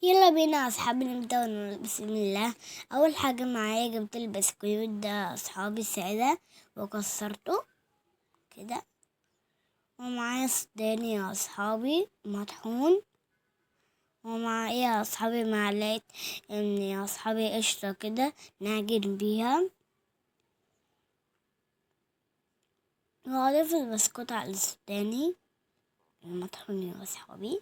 يلا بينا يا اصحابي نبدأ ونقول بسم الله. اول حاجة معايا جبت البسكويت ده اصحابي سادة وكسرته كده، ومعايا سوداني يا اصحابي مطحون، ومعايا يا اصحابي معلقة يا اصحابي قشطة كده نعجن بيها، وهضيف البسكوت على السوداني المطحون يا اصحابي.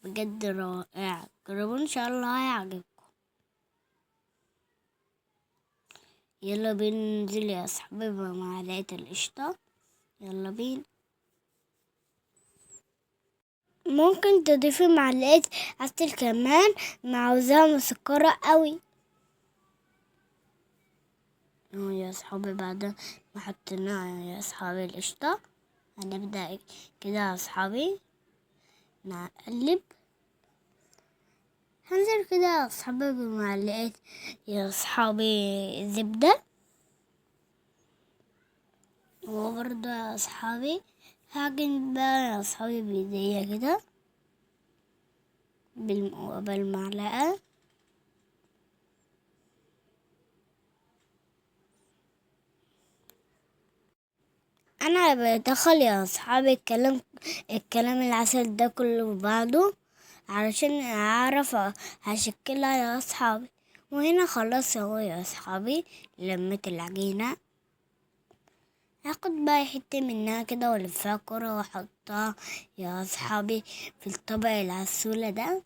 بجد رائع، جربوا ان شاء الله هيعجبكم. يلا بينا ننزل يا اصحابي بمعلقة القشطة. يلا بينا. ممكن تضيفي معلقة عسل كمان، عاوزاها مسكرة قوي. اهو يا اصحابي بعد ما حطينا يا اصحابي القشطة هنبدأ كده يا اصحابي نقلب. هنزل كده يا اصحابي بمعلقة يا اصحابي زبدة، وبرضه يا اصحابي هعجن بقى يا اصحابي بايديا كده بالمعلقة. انا بدخل يا اصحابي الكلام العسل ده كله في بعضه علشان اعرف هشكلها يا اصحابي. وهنا خلاص اهو يا اصحابي لميت العجينة. هاخد بقى حتة منها كده والفها كرة واحطها يا اصحابي في الطبق العسولة ده.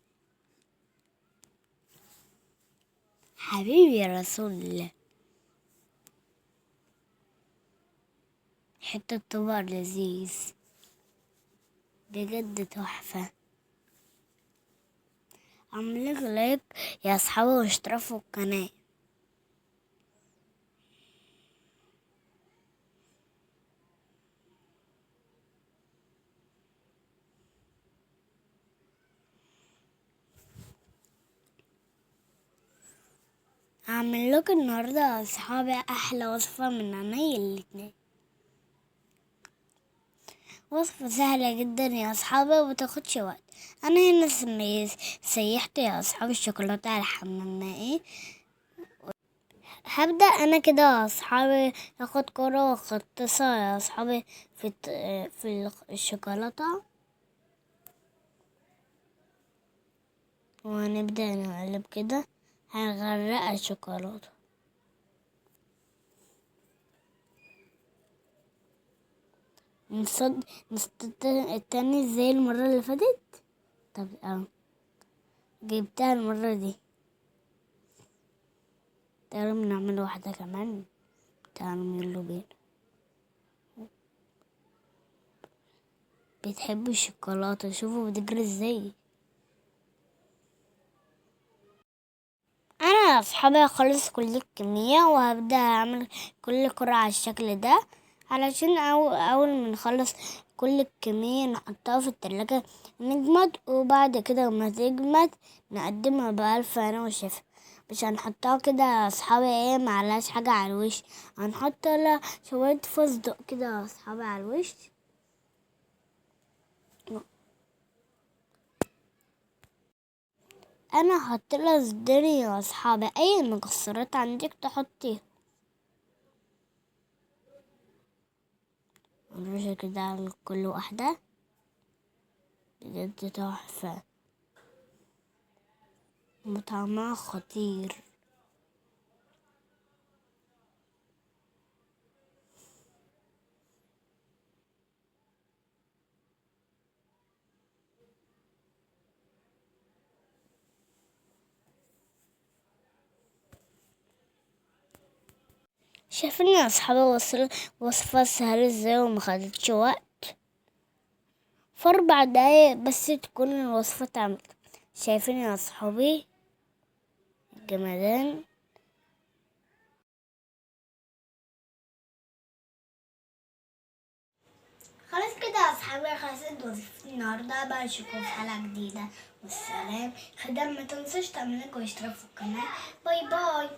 حبيبي يا رسول الله، حتة طبق لذيذ بجد تحفة. اعملوا لايك يا اصحابي واشتركوا في القناة. هعمل لكم النهارده يا اصحابي احلى وصفه من عينيا الاتنين، وصفه سهله جدا يا اصحابي ومتاخدش وقت. انا هنا سيحت يا اصحابي الشوكولاته على حمام مائي. هبدا انا كده يا اصحابي اخد كره واغطسها يا اصحابي في الشوكولاته، وهنبدا نقلب كده، هنغرقها الشوكولاته. نصد التاني زي المرة اللي فاتت. طب جبتها المرة دي. تعالوا نعمل واحدة كمان. تعالوا يلا بينا. بتحبوا الشوكولاتة؟ شوفوا بتجري ازاي. انا يا اصحابي هخلص كل الكمية وهبدأ اعمل كل كرة على الشكل ده، علشان اول ما نخلص كل الكمية نحطها في التلاجة نجمد، وبعد كده لما تجمد نقدمها بألف هنا وشفا. مش هنحطها كده يا اصحابي معلهاش حاجة على الوش، هنحط لها شوية فستق كده يا اصحابي على الوش. انا هحط لها صدري يا اصحابي، اي مكسرات عندك تحطيها. نرش كده على كل واحدة، بجد تحفة وطعمها خطير. شايفين يا اصحابي وصفة سهلة ازاي وما خدتش وقت، في 4 دقايق بس تكون الوصفة اتعملت. شايفين يا اصحابي الجمدان؟ خلاص كده يا اصحابي خلصت وصفتي النهارده، بقى اشوفكم في حلقة جديدة والسلام. خدام ما تنسوش تعملوا لايك واشتراك في القناة. باي باي.